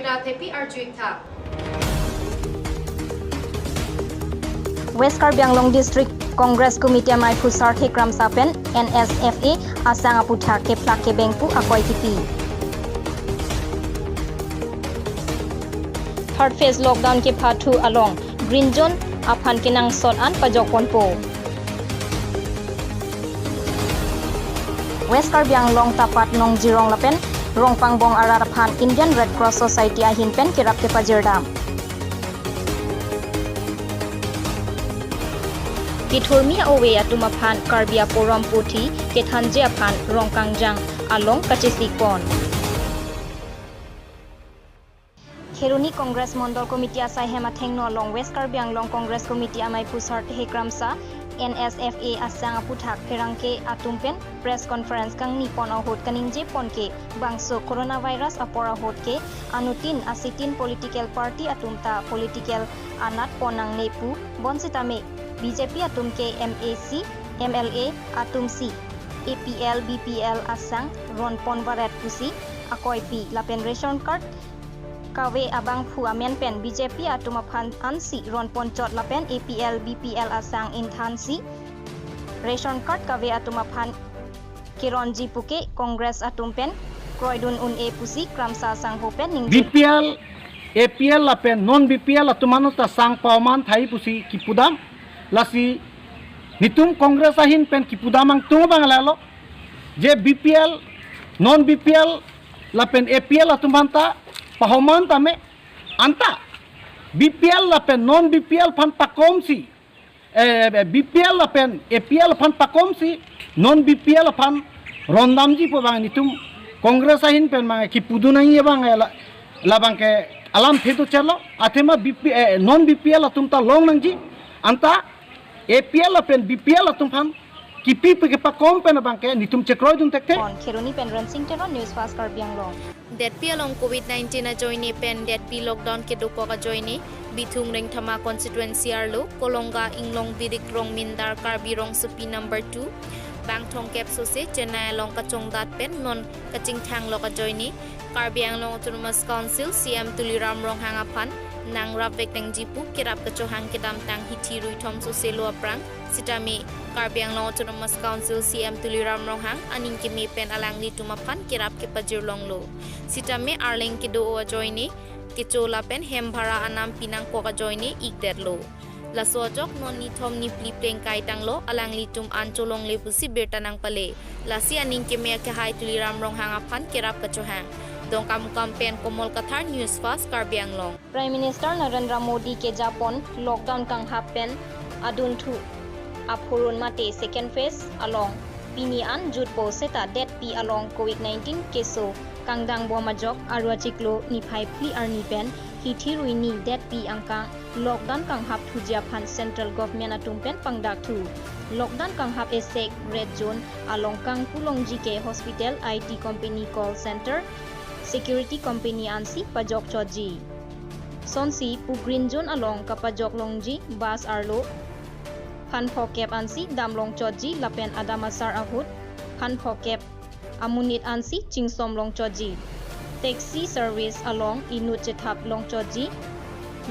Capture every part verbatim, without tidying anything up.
Rathepi arjuik tha. West Karbi Anglong District Congress Committee amei Phusar Thekramsa pen N S F A asang aputhak kephlak kebeng pu akoi kipi. Third phase lockdown kepathu along Green Zone aphan kenangsot an pajok ponpo. West Karbi Anglong Tapat Nongjirong lapen Rongpangbong arat aphan Indian Red Cross Society ahin pen kerap kepajirdam. Kethurmi ove atum aphan Karbi aporom puthi kethanji aphan Rongkangjang along kachesik pon. Kheroni Congress Mondol Committee asai hem athengno along West Karbi Anglong Congress Committee amei Phusar Thekramsa N S F A asang aputhak pherangke atum pen press conference kangni pon ahut kaningje pon ke bangso coronavirus apor ahut ke anutin asitin political party atum ta political anat pon nangne pu bonsitame B J P atum ke M A C, M L A atum si A P L, B P L asang ron pon varet pusi akoi pi lapen ration card kave abangphu amen pen B J P atum aphan ansi ron pon chot lapen A P L, B P L asang ingthansi ration card kave atum aphan keronji puke Congress atum pen kroidun un-e pusi Kramsa sangho pen ningje. B P L, A P L lapen non B P L atum ano ta sang pahoman thai pusi kipudam. Lasi nitum Congress ahin pen kipudam angtung bang lalo je B P L, non B P L lapen A P L atum aphan ta pahoman tame anta B P L lapen non B P L aphan pakomsi, eh, eh, B P L lapen A P L aphan pakomsi non B P L aphan rondamji pu bang nitum Congress ahin pen bang kipudun nangji bang, eh, la, labang ke alamthe do chelo athema B P, eh, non B P L atum ta long nangji anta A P L lapen B P L atum aphan kipi pu kepakom pen abang ke nitum chekroidun thekthe. On Kheroni pen Rensing Teron, News Fast Karbi Anglong. Detpi along Covid nineteen ajoine pen detpi lockdown kedokok ajoine Bithung Rengthama constituency arlo Kolonga Inglong Birik Rongmindar Karbi Rongsopi number two bang thomkep sose Chennai along kachongdat pen non kachingthang lok ajoine Karbi Anglong Autonomous Council C M Tuliram Ronghang aphan nangrapvek nangji pu kerap kachohang kedamtang hithi ruithom sose lo aphrang sitame Karbi Anglong Autonomous Council C M Tuliram Ronghang aning keme pen alanglitum aphan kerap kepajirlonglo. Sitame arleng kedo-o ajoine kecho lapen hem bhara anam pinangkok ajoine ikdetlo. Laso ajok non nithom niphli plengkai tanglo alanglitum an cholongle pusi birta nangpale. Lasi aning keme akehai Tuliram Ronghang aphan kerap kachohang. Dongkamukam pen Komol Kathar, News Fast Karbi Anglong. Prime Minister Narendra Modi kejapon lockdown kanghap pen adunthu aphurun mate second phase along pini an jutpo seta detpi along Covid nineteen keso kangdang bom ajok Aru achiklo niphai phli arni pen hithi ruini detpi angkang lockdown kanghap thuji aphan central government atum pen pangdak thu. Lockdown kanghap esek red zone along kangpu longji ke hospital, I T company, call center, security company ansi pajok chotji. Sonsi pu green zone along kapajok longji bus arlo phan phokep ansi damlong chotji lapen adam asar ahut phan phokep amonit ansi chingsom long chotji. Taxi service along inut chethap long chotji.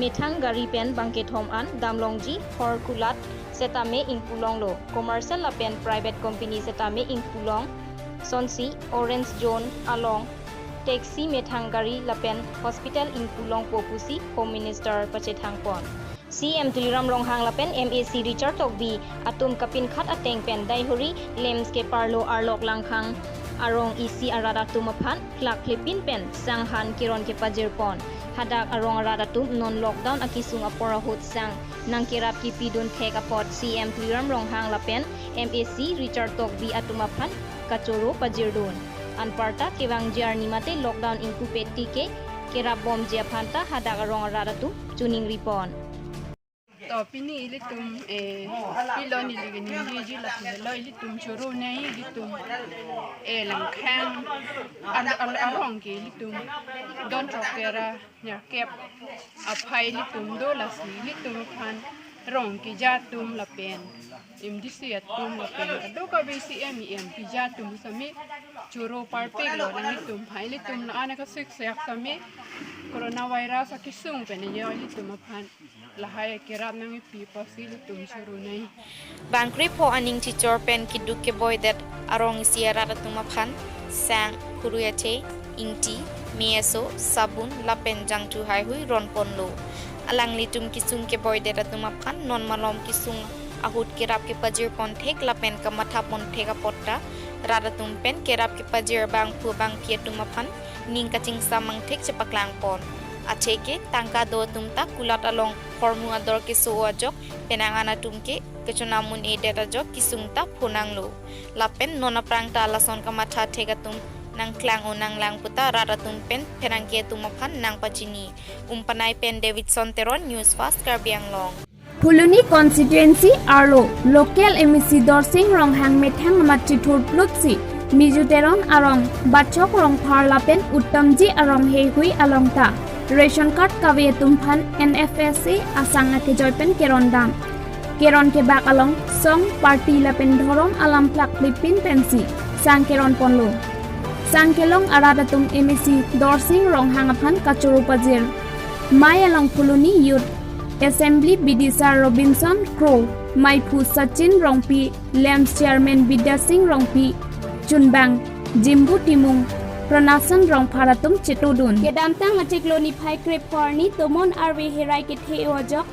Methang gari pen bangkethom an damlongji, hor kulat setame ingpulonglo. Commercial lapen private company setame ingpulong. Sonsi orange zone along taxi, methang gari lapen hospital ingpulongpo pusi Home Minister pachethangpon. C M Tuliram Ronghang lapen M A C Richard Tokbi atum kapinkhat ateng pen Daihori LAMPS keparlo Arlok Langkhang arong isi arat atum aphan phlak phlepin pen sanghan keron kepajirpon. Hadak arong arat atum non lockdown akesung apor ahut sang nangkerap kipidun thek apot C M Tuliram Ronghang lapen M A C Richard Tokbi atum aphan kachoro pajirdun. Anparta kevangji arni mate lockdown ingkupet tike kerap bomji aphanta hadak arong arat atum choningripon. To pini ilitum, eh, pilo neli ke ningjeji lapu lo ilitum choro nai ilitum, eh, Langkhang ar-, ar-, arong ke ilitum don chok tera nerkep aphai ilitum do lasi ilitum aphan rong keja atum lapen M D C atum lapen kadokave C M, M P keja atum sami choro parpik lo nang ilitum, hai ilitum la ana kasik seyak sami Coronavirus akesung pen yo ilitum aphan lahai kerap nangpi apotsi ilitum choro nai. Bangkrepho aning chichor pen keduk keboidet arong isi arat atum aphan sang, khurui athe, ingti, me aso, sabun lapen jangthu haihui ronponlo. Alanglitum kesung keboidet atum aphan non malom kesung ahut kerap kepajirpon thek lapen kamathapon thek apot ta rat atum pen kerap kepajir abangphu abangphi atum aphan ning kachingsam mangthek chepaklangpon. Atheke tangka do atum ta kulat along hormu ador keso-o ajok penang an atum ke kechonam un-edet ajok kesung ta phonanglo. Lapen non aphrang ta lason kamatha thek atum nangklang-o nanglang puta rat atum pen pherangke atum aphan nangpachini. Umpanai pen Davidson Teron, News Fast Karbi Anglong. Phuloni constituency arlo local M A C Dorsing Ronghang methang amat chithur plutsi Miju Teron arong Bachok Rongphar lapen Uttamji arong heihui along ta ration card kave atum aphan N F S A asang akejoi pen keron dam. Keron kebak along song, party lapen dhorom alam plak plipin pensi sang keronponlo. Sang kelong arat atum M A C Dorsing Ronghang aphan kachoro pajir. Mai along Phuloni Youth Assembly bidisar Robinson Kro, maiphu Sachin Rongpi, LAMPS chairman Bidya Sing Rongpi, chunbang Jimbu Timung, Pronasan Rongphar atum chetodun. Kedamtang achiklo niphai krepho arni tomon arve herai kethe-o ajok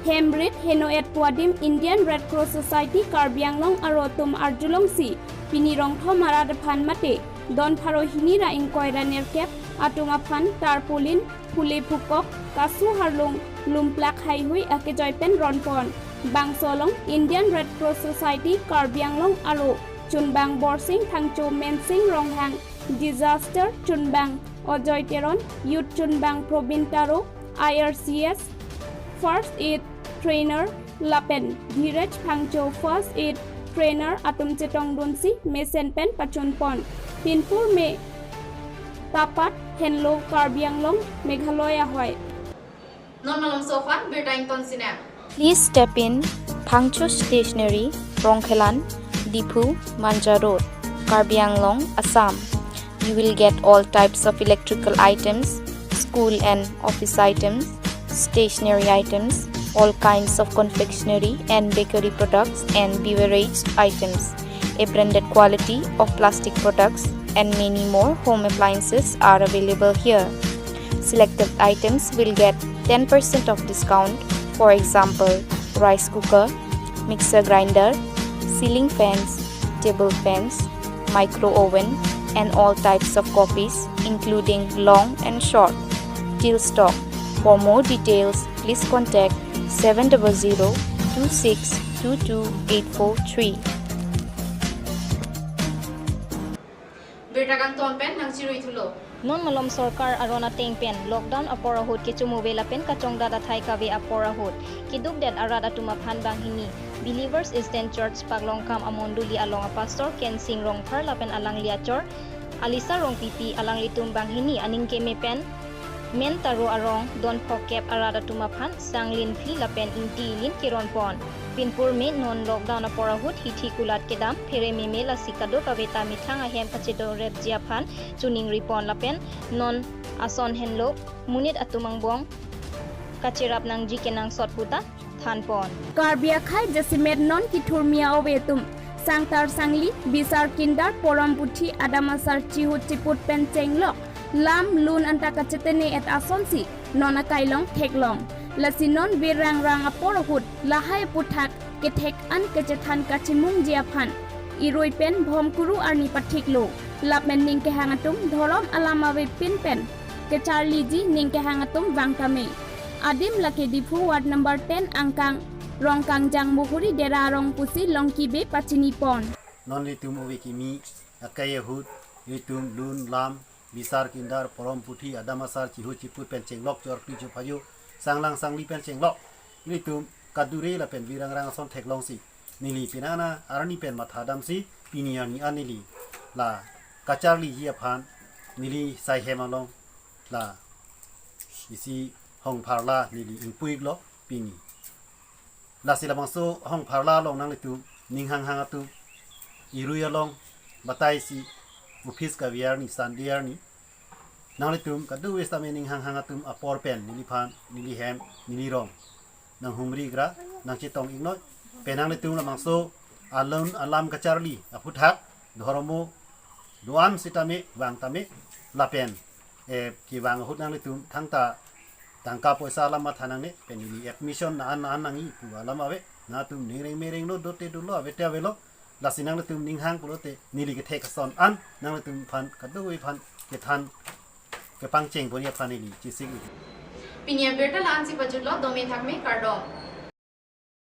hemrit heno-et pu adim Indian Red Cross Society Karbi Anglong aro atum arjulongsi pini rongthom arat aphan mate don pharo hini ra ingkoi ra nerkep atum aphan tarpaulin, phule phukok, kasu harlung, lumplak haihui akejoi pen ronpon. Bangso along Indian Red Cross Society Karbi Anglong aro chunbang Borsing Phangcho, Mensing Ronghang, disaster chunbang Ajoy Teron, youth chunbang Probin Taro, I R C S first aid trainer lapen Dhiraj Phangcho first aid trainer atum chetongdunsi mesen pen pachunpon. Pinpur me tapat henlo Karbi Anglong Meghalaya hoi. Non malomso aphan birta ington sinem. Please step in Phangcho Stationery, Rongkhelan, Diphu, Manja Road, Karbi Anglong, Assam. You will get all types of electrical items, school and office items, stationery items, all kinds of confectionery and bakery products and beverage items. A branded quality of plastic products and many more home appliances are available here. Selected items will get ten percent of discount, for example, rice cooker, mixer grinder, ceiling fans, table fans, micro oven, and all types of copies, including long and short. Till stock. For more details, please contact seven double zero two six two two eight four three. Birta kangton pen nangchirui thulo. Non malom sorkar aron ateng pen lockdown apor ahut kechomuve lapen kachongdat athai kave apor ahut kedukdet arat atum aphan banghini Believers Eastern Church Paklongkam amondoli along apastor Kensing Rongphar lapen alangli achor Alisa Rongpipi, alanglitum banghini aning keme pen men taro arong don phokep arat atum aphan sang lin phli lapen ingti lin keronpon. Pinpur me non lockdown apor ahut hithi kulat kedam phere meme lasi kadokave ta methang ahem kachedorepji aphan choningripon lapen non ason henlo monit atum angbong kacherap nangji kenangsot puta thanpon. Karbi akhei jasemet non kethurmi a-ove atum sangtar sangli, bisar kindar, porom puthi, adam asar, chihut chiput pen chenglok, lam lun anta kachetene-et asonsi non akai along theklong. Lasi non bir rangrang apor ahut lahai aphuthak kethek an kachethan kachimungji aphan irui pen bhomkuru arni pathiklo. Lapen ning kehang atum dhorom alam avepin pen kecharliji ning kehang atum vang tame. Adim lake Diphu ward number ten angkang Rongkangjang Muhuri Dera arong pusi Longki Bey pachinipon. Non ilitum ove kimi akai ahut ilitum lun lam, bisar kindar, porom puthi, adam asar, chihut chiput pen chenglok, chorpi chophajo, sanglang sangli pen chenglok, ilitum kadure lapen bir rangrang ason theklongsi neli penang arni pen mathadamsi pini arni an neli la kacharliji aphan neli saihem along la isi hongpharla neli ingpu-iklo pini. Lasi labangso hongpharla along nanglitum ning hanghang atum irui along bataisi office kave arni, Sunday arni Nanglitum kadokave sitame ning hanghang atum apor pen neliphan, nelihem, nelirong nanghumri gra, nangchetong iknoi. Pen nanglitum labangso alun alam kacharli aphuthak, dhormo do-an sitame vang tame, lapen eh, kevang ahut nanglitum thangta tangka poisa alam matha nangne, pen neli admission na-an na-an nangji pu alam ave. Nangtum ningreng mereng lo, dote dolo, avete avelo. Lasi nanglitum ning hang pulote neli kethek ason an nanglitum aphan, kadokave aphan kethan, kepangcheng ponji aphan neli chesik. Pini abirta la-ansi pajutlo, dome thakme, kardom.